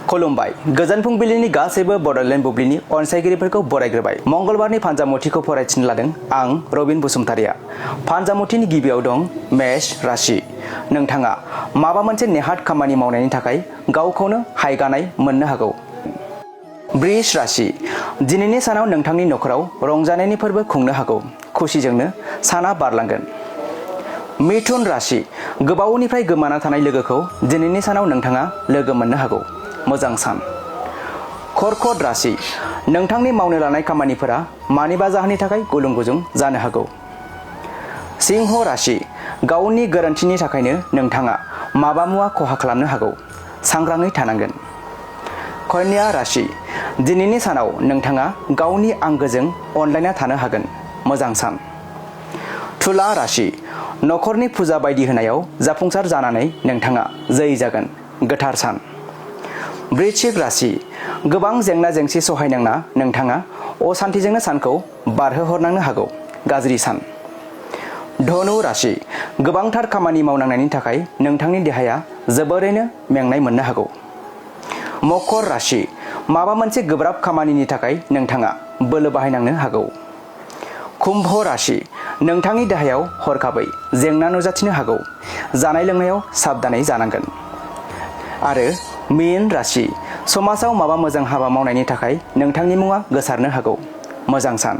खुलुमबाय गोजोन फुंबिलिनि गासैबो बड'लेण्ड बुब्लिनि अनसायगिरिफोरखौ बरायग्रोबाय। मंगलबारनि फानजामुथिखौ फरायथिनो लादों आं रबिन बसुमतारिया। फानजामुथिनि गिबियाव दं मेष राशि। नोंथाङा माबा मोनसे नेहाथ खामानि मावनायनि थाखाय गावखौनो हायगानाय मोननो हागौ। वृष राशि। दिनैनि सानाव नोंथांनि नखराव रंजानायनि फोरबो खुंनो हागौ। खुसिजोंनो साना बारलांगोन। मिथुन राशि। गोबावनिफ्राय गोमाना थानाय लोगोखौ दिनैनि सानाव नोंथाङा लोगो मोननो हागौ। मोजां सान। कर्कट राशि। नोंथांनि मावनो लानाय खामानिफोरा मानिबा जाहोननि थाखाय गुलुं गुजुं जानो हागौ। सिंह राशि। गावनि गोरोन्थिनि थाखायनो नोंथाङा माबा मुवा खहा खालामनो हागौ। सांग्राङै थानांगोन। कन्या राशि। दिनैनि सानाव नोंथाङा गावनि आंगोजों अनलायना थानो हागोन। मोजां सान। तुला राशि। नखरनि फुजा बायदि होनायाव जाफुंसार जानानै नोंथाङा जै जागोन। गोथार सान। वृश्चिक राशि। गोबां जेंना जेंसि सहायनांना नोंथाङा असान्थिजोंनो सानखौ बारहोहरनांनो हागौ। गाज्रि सान। धनु राशि। गोबांथार खामानि मावनांनायनि थाखाय नोंथांनि देहाया जोबोरैनो मेंनाय मोननो हागौ। मकर राशि। माबा मोनसे गोब्राब खामानिनि थाखाय नोंथाङा बोलो बाहायनांनो हागौ। कुम्भ राशि। नोंथांनि देहायाव हरखाबै जेंना नुजाथिनो हागौ। जानाय लोंनायाव साबधानै जानांगोन। आरो मीन राशि। समाजाव माबा मोजां हाबा मावनायनि थाखाय नोंथांनि मुङा गोसारनो हागौ। मोजां सान।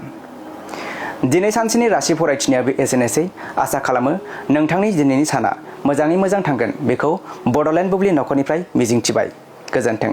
दिनै सानसेनि राशि फरायथिनायाबो एसेनोसै। आसा खालामो नोंथांनि दिनैनि साना मोजाङै मोजां थांगोन बेखौ बड'लेण्ड बुब्लि नखरनिफ्राय मिजिंथिबाय। गोजोन्थों।